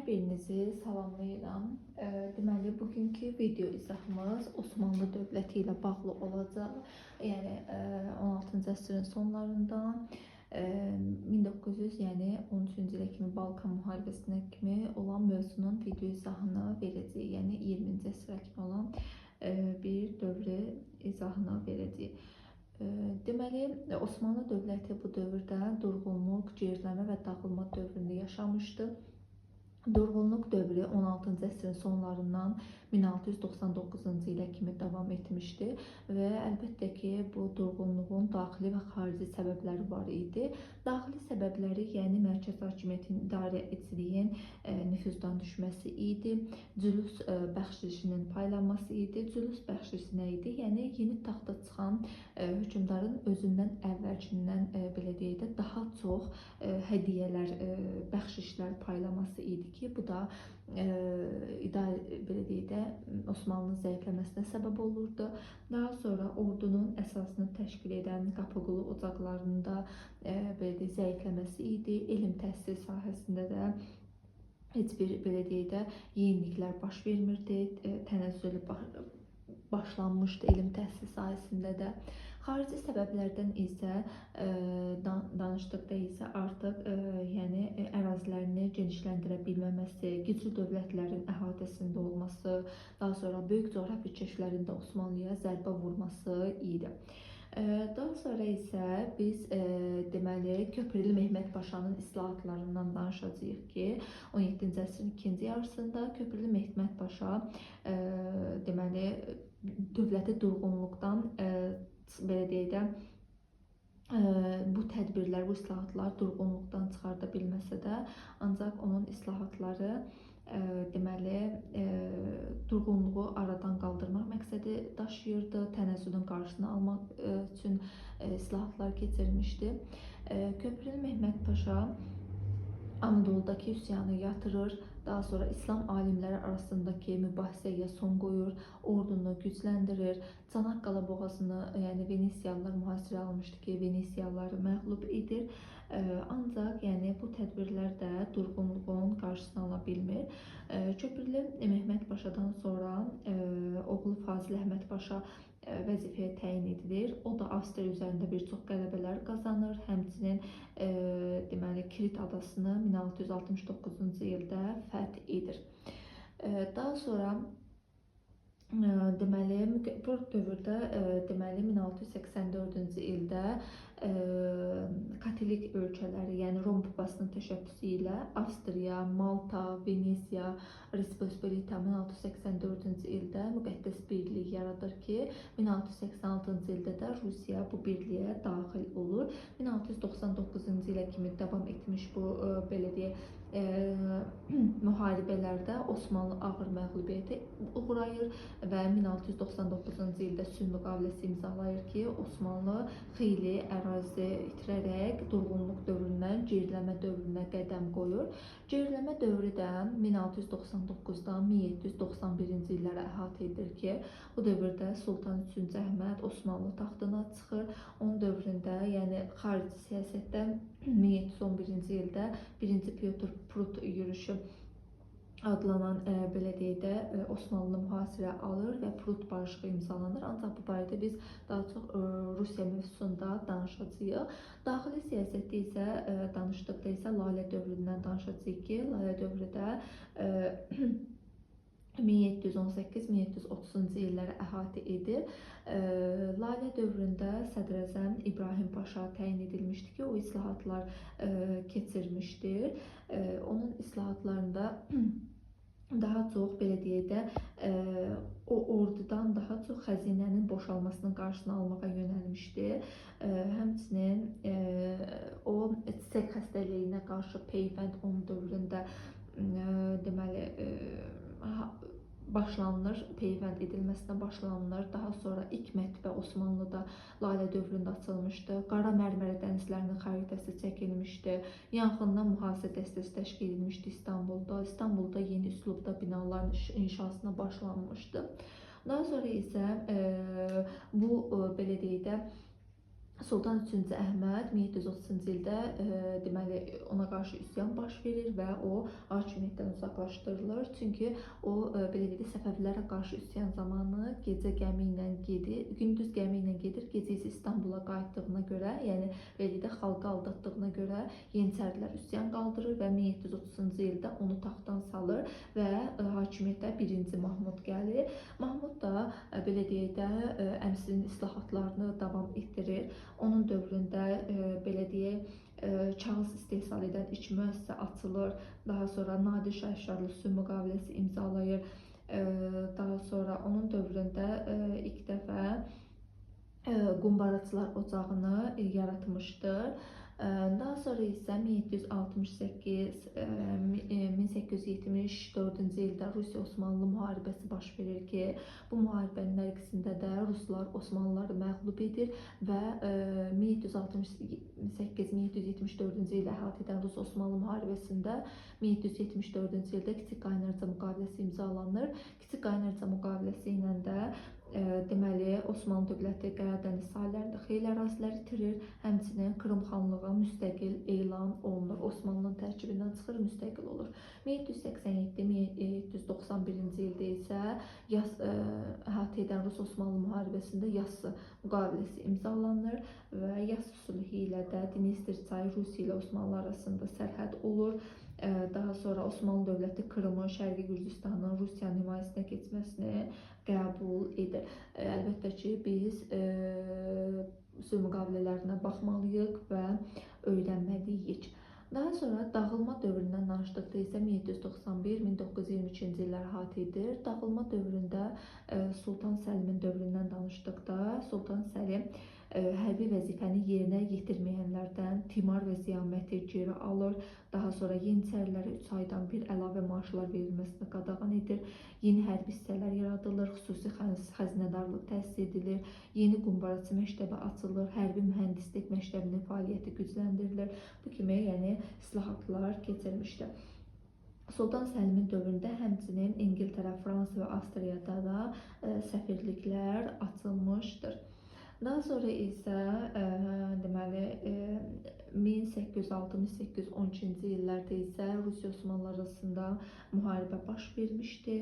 Hər birinizi salamlayıram. Deməli, bugünkü video izahımız Osmanlı dövləti ilə bağlı olacaq. Yəni 16-cı əsrin sonlarından 1900, yəni 13-cü ilə kimi Balkan müharibəsinə kimi olan mövzunun video izahını verəcəyik. Yəni 20-ci əsrə kimi olan bir dövrü izahını verəcəyik. Deməli, Osmanlı dövləti bu dövrdə durğunluq, geriləmə və dağılma dövrünü yaşamışdı. Durğunluq dövrü 16-cı əsrin sonlarından 1699-cu ilə kimi davam etmişdi və əlbəttə ki, bu durğunluğun daxili və xarici səbəbləri var idi. Daxili səbəbləri, yəni mərkəzi hakimiyyətin idarə etçiliyin nüfuzdan düşməsi idi, cülus bəxşişinin paylanması idi. Cülus bəxşişi nə idi? Yəni yeni taxta çıxan hökmdarın özündən əvvəlkindən belə deyək də daha çox hədiyyələr, bəxşişlər paylaması idi ki, bu da idarə, belə deyək də, Osmanlının zəifləməsinə səbəb olurdu. Daha sonra ordunun əsasını təşkil edən Qapıqulu ocaqlarında belə deyək, zəifləməsi idi. Elm təhsil sahəsində də heç bir, belə deyək də, yeniliklər baş vermirdi. Tənəzzül başlanmışdı elm təhsil sahəsində də. Xarici səbəblərdən isə danışdıqda isə artıq yəni ərazilərini genişləndirə bilməməsi, güclü dövlətlərin əhatəsində olması, daha sonra böyük coğrafi kəşflərində Osmanlıya zərbə vurması idi. Daha sonra isə biz deməli Köprülü Mehmet Paşanın islahatlarından danışacağıq ki, 17-ci əsrin ikinci yarısında Köprülü Mehmet Paşa deməli dövləti durğunluqdan belə deyək də, bu tədbirlər, bu islahatlar durğunluqdan çıxarda bilməsə də, ancaq onun islahatları deməli durğunluğu aradan qaldırmaq məqsədi daşıyırdı, tənəzzülün qarşısını almaq üçün islahatlar keçirmişdi. Köprülü Mehmet Paşa Anadoludakı üsyanı yatırır, daha sonra İslam alimləri arasındakı mübahisəyə son qoyur, ordunu gücləndirir, Çanaqqala boğazını, yəni Venesiyalılar mühasirəyə almışdı ki, Venesiyalıları məğlub edir. Ancaq yəni bu tədbirlər də durğunluğun qarşısını ala bilmir. Köprülü Mehmet Paşadan sonra oğlu Fazil Əhməd Paşa vəzifəyə təyin edilir. O da Avstriya üzərində bir çox qələbələr qazanır. Həmçinin deməli Krit adasını 1669-cu ildə fəth edir. Daha sonra deməli bu dövrdə deməli 1684-cü ildə Katolik ölkələri, yəni Rom papasının təşəbbüsü ilə Avstriya, Malta, Venesiya, Respublika 1684-cü ildə müqəddəs birlik yaradır ki, 1686-cı ildə də Rusiya bu birliyə daxil olur. 1699-cu ilə kimi davam etmiş bu belə deyək, müharibələrdə Osmanlı ağır məğlubiyyətə uğrayır və 1699-cu ildə sülh müqaviləsi imzalayır ki, Osmanlı xeyli ərazi itirərək durğunluq dövründən geriləmə dövrünə qədəm qoyur. Geriləmə dövrü də 1699-dan 1791-ci illərə əhatə edir ki, bu dövrdə Sultan 3-cü Əhməd Osmanlı taxtına çıxır. Onun dövründə, yəni xarici siyasətdə 1711-ci ildə 1-ci Pyotr Prut yürüşü adlanan belə deyək də, Osmanlı mühasirə alır və Prut barışığı imzalanır. Ancaq bu barədə biz daha çox Rusiya mövzusunda danışacağıq. Daxili siyasətdə isə danışdıqda isə Lalə dövründən danışacağıq ki, Lalə dövrü də 1718-1730-cu illəri əhatə edir. Lalə dövründə sədrəzəm İbrahim Paşa təyin edilmişdi ki, o islahatlar keçirmişdir. Onun islahatlarında daha çox, belə deyək də, o ordudan daha çox xəzinənin boşalmasının qarşısını almağa yönəlmişdi. Həmçinin o çiçək xəstəliyinə qarşı peyvənd onun dövründə deməli başlanılır, peyvənd edilməsinə başlanılır. Daha sonra ilk mətbə Osmanlıda Lalə dövründə açılmışdı. Qara Mərmərə dənizlərinin xəritəsi çəkilmişdi. Yanğından mühafizə dəstəsi təşkil edilmişdi İstanbulda. İstanbulda yeni üslubda binaların inşasına başlanmışdı. Daha sonra isə bu belə deyək də, Sultan 3-cü Əhməd 1730-cu ildə deməli ona qarşı üsyan baş verir və o hakimiyyətdən uzaqlaşdırılır. Çünki o belə deyək də Səfəvilərə qarşı üsyan zamanı gecə gəmi ilə gedir, gündüz gəmi ilə gedir, gecə isə İstanbula qayıtdığına görə, yəni belə deyək də xalqı aldatdığına görə yeniçərilər üsyan qaldırır və 1730-cu ildə onu taxtdan salır və hakimiyyətə 1-ci Mahmud gəlir. Mahmud da belə deyək də əmisinin islahatlarını davam etdirir. Onun dövründə belə deyək, kağız istehsal edən ilk müəssisə açılır. Daha sonra Nadir Şah Əfşarlı sülh müqaviləsi imzalayır. Daha sonra onun dövründə ilk dəfə Qumbaraçılar ocağını yaratmışdır. Daha sonra isə 1768-1874-cü ildə Rusiya-Osmanlı müharibəsi baş verir ki, bu müharibənin nəticəsində də ruslar Osmanlıları məğlub edir və 1768-1774-cü ildə əhatə edən Rus-Osmanlı müharibəsində 1774-cü ildə Kiçik Qaynarca müqaviləsi imzalanır. Kiçik Qaynarca müqaviləsi ilə də deməli Osmanlı dövləti Qaradəniz sahillərində xeyli ərazilər itirir. Həmçinin Krım xanlığı müstəqil elan olunur. Osmanlının tərkibindən çıxır, müstəqil olur. 1787-1791-ci ildə isə əhatə edən Rus-Osmanlı müharibəsində Yassı müqaviləsi imzalanır və Yassı sülhü ilə də Dnestr çayı Rusiya ilə Osmanlı arasında sərhəd olur. Daha sonra Osmanlı dövləti Krımın, Şərqi Gürcüstanın Rusiyanın himayəsinə keçməsini qəbul edir. Əlbəttə ki, biz sülh müqavilələrinə baxmalıyıq və öyrənməliyik. Daha sonra dağılma dövründən danışdıqda isə 1791-1922-ci illər əhatə edir. Dağılma dövründə Sultan Səlimin dövründən danışdıqda Sultan Səlim hərbi vəzifəni yerinə yetirməyənlərdən timar və ziyaməti geri alır. Daha sonra yeniçərilərə 3 aydan bir əlavə maaşlar verilməsini qadağan edir. Yeni hərbi hissələr yaradılır, xüsusi xəzinədarlıq təsis edilir, yeni qumbaraçı məktəbi açılır, hərbi mühəndislik məktəbinin fəaliyyəti gücləndirilir. Bu kimi, yəni islahatlar keçirmişdi. Sultan Səlimin dövründə həmçinin İngiltərə, Fransa və Avstriyada da səfirliklər açılmışdır. Daha sonra isə deməli 1806-1812-ci illərdə isə Rusiya-Osmanlı arasında müharibə baş vermişdi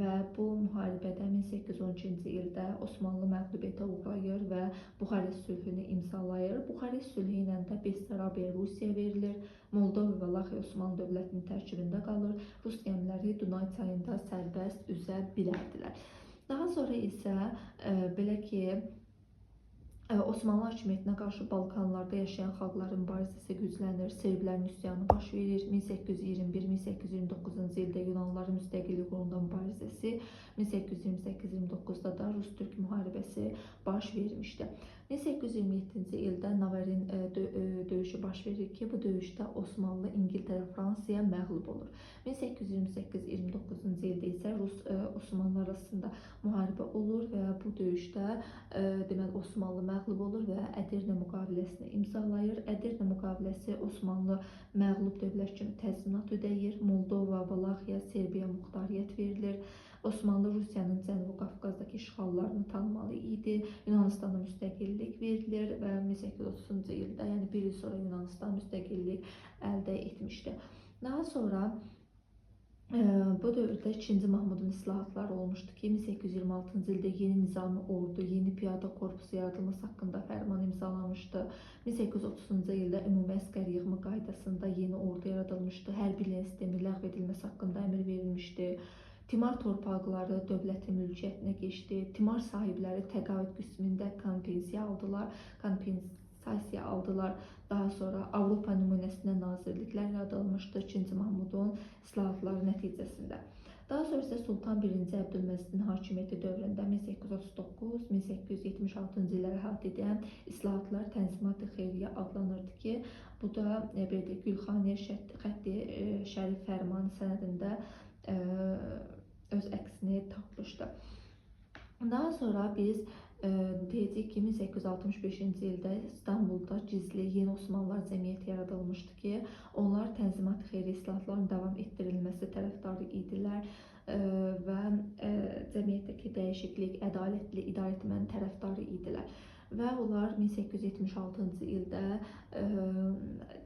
və bu müharibədə 1812-ci ildə Osmanlı məğlubiyyətə uğrayır və Buxarest sülhünü imzalayır. Buxarest sülhü ilə də Bessarabiya Rusiyaya verilir, Moldova və Valaxiya Osmanlı dövlətinin tərkibində qalır, Rus gəmiləri Dunay çayında sərbəst üzə bilərdilər. Daha sonra isə belə ki, Osmanlı hakimiyyətinə qarşı Balkanlarda yaşayan xalqların mübarizəsi güclənir, Serblərin üsyanı baş verir. 1821-1829-cu ildə Yunanların müstəqillik uğrunda mübarizəsi, 1828-29-da da Rus-Türk müharibəsi baş vermişdi. 1827-ci ildə Navarin döyüşü baş verir ki, bu döyüşdə Osmanlı, İngiltərə, Fransaya məğlub olur. 1828-29-cu ildə isə Rus-Osmanlı arasında müharibə olur və bu döyüşdə deməli Osmanlı məğlub olur və Ədirnə müqaviləsini imzalayır. Ədirnə müqaviləsi Osmanlı məğlub dövlət kimi təzminat ödəyir. Moldova, Valaxiya, Serbiya muxtariyyət verilir. Osmanlı Rusiyanın Cənubi Qafqazdakı işğallarını tanımalı idi. Yunanistana müstəqillik verilir və 1830-cu ildə, yəni bir il sonra Yunanistan müstəqillik əldə etmişdi. Daha sonra bu dövrdə 2-ci Mahmudun islahatları olmuşdu ki, 1826-cı ildə yeni nizami ordu, yeni piyada korpusu yaradılması haqqında fərman imzalamışdı. 1830-cu ildə ümumi əsgər yığımı qaydasında yeni ordu yaradılmışdı. Hərbi len sistemi ləğv edilməsi haqqında əmr verilmişdi. Timar torpaqları dövlətin mülkiyyətinə keçdi. Timar sahibləri təqaüd qismində kompensasiya aldılar. Daha sonra Avropa nümunəsində nazirliklər yaradılmışdı 2-ci Mahmudun islahatları nəticəsində. Daha sonra isə Sultan 1-ci Əbdülməcidin hakimiyyəti dövründə 1839-1876-cı illəri əhatə edən islahatlar Tənzimat-ı Xeyriyyə adlanırdı ki, bu da belə deyək, Gülxaniyə xətti şərif fərmanı sənədində öz əksini tapmışdı. Daha sonra biz deyəcəyik ki, 1865-ci ildə İstanbulda gizli Yeni Osmanlılar Cəmiyyəti yaradılmışdı ki, onlar Tənzimat-ı Xeyriyyə islahatlarının davam etdirilməsi tərəfdarı idilər və cəmiyyətdəki dəyişiklik, ədalətli idarə etmənin tərəfdarı idilər. Və onlar 1876-cı ildə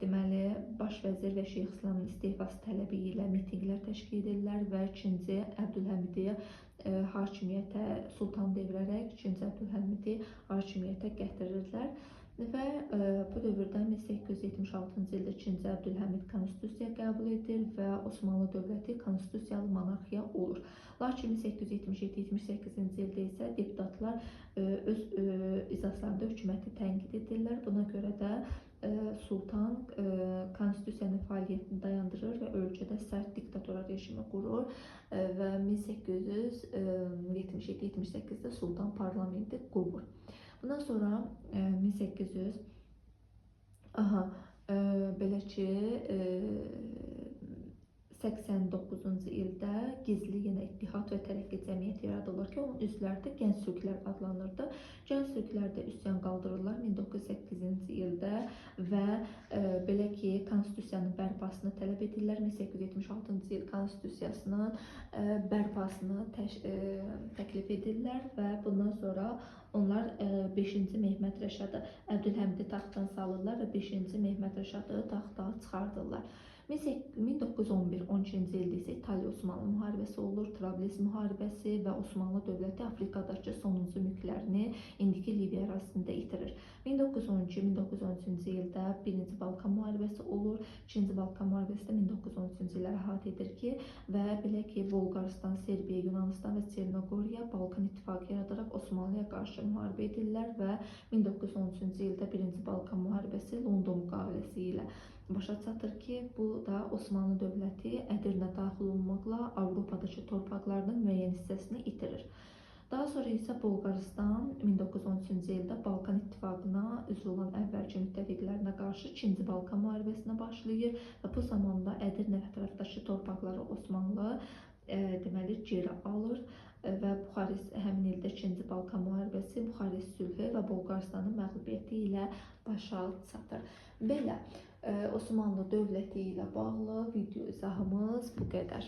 deməli baş vəzir və Şeyx İslamın istefası tələbi ilə mitinqlər təşkil edirlər və 2-ci Əbdülhəmidi hakimiyyətə sultan devirərək 2-ci Əbdülhəmidi hakimiyyətə gətirirlər. Və bu dövrdə 1876-cı ildə 2-ci Əbdülhəmid konstitusiya qəbul edir və Osmanlı dövləti konstitusiyalı monarxiya olur. Lakin 1877-78-ci ildə isə deputatlar öz iclaslarında hökuməti tənqid edirlər. Buna görə də sultan konstitusiyanın fəaliyyətini dayandırır və ölkədə sərt diktatura rejimi qurur və 1877-78-də sultan parlamenti qovur. Bundan sonra 1800 aha belə ki 89-cu ildə gizli yenə İttihat və Tərəqqi Cəmiyyəti yaradılır ki, onun üzvləri də Gənc Türklər adlanırdı. Gənc Türklər də üsyan qaldırırlar 1908-ci ildə və belə ki, konstitusiyanın bərpasını tələb edirlər. 1876-cı il konstitusiyasının bərpasını təklif edirlər və bundan sonra onlar 5-ci Mehmet Rəşadı Əbdülhəmidi taxtdan salırlar və 5-ci Mehmet Rəşadı taxta çıxardırlar. 1911-12-ci ildə isə İtaliya-Osmanlı müharibəsi olur, Trablus müharibəsi və Osmanlı dövləti Afrikadakı sonuncu mülklərini indiki Liviya ərazisində itirir. 1912-1913-cü ildə 1-ci Balkan müharibəsi olur. 2-ci Balkan müharibəsi də 1913-cü illəri əhatə edir ki, və belə ki, Bolqarıstan, Serbiya, Yunanistan və Çernogoriya Balkan İttifaqı yaradaraq Osmanlıya qarşı müharibə edirlər və 1913-cü ildə 1-ci Balkan müharibəsi London müqaviləsi ilə başa çatır ki, bu da Osmanlı dövləti Ədirnə daxil olmaqla Avropadakı torpaqlarının müəyyən hissəsini itirir. Daha sonra isə Bolqarıstan 1913-cü ildə Balkan İttifaqına üzv olan əvvəlki müttəfiqlərinə qarşı 2-ci Balkan müharibəsinə başlayır və bu zamanda Ədirnə və ətrafdakı torpaqları Osmanlı deməli geri alır və Buxarest həmin ildə 2-ci Balkan müharibəsi Buxarest sülhü və Bolqarıstanın məğlubiyyəti ilə başa çatır. Belə Osmanlı dövləti ilə bağlı video izahımız bu qədər.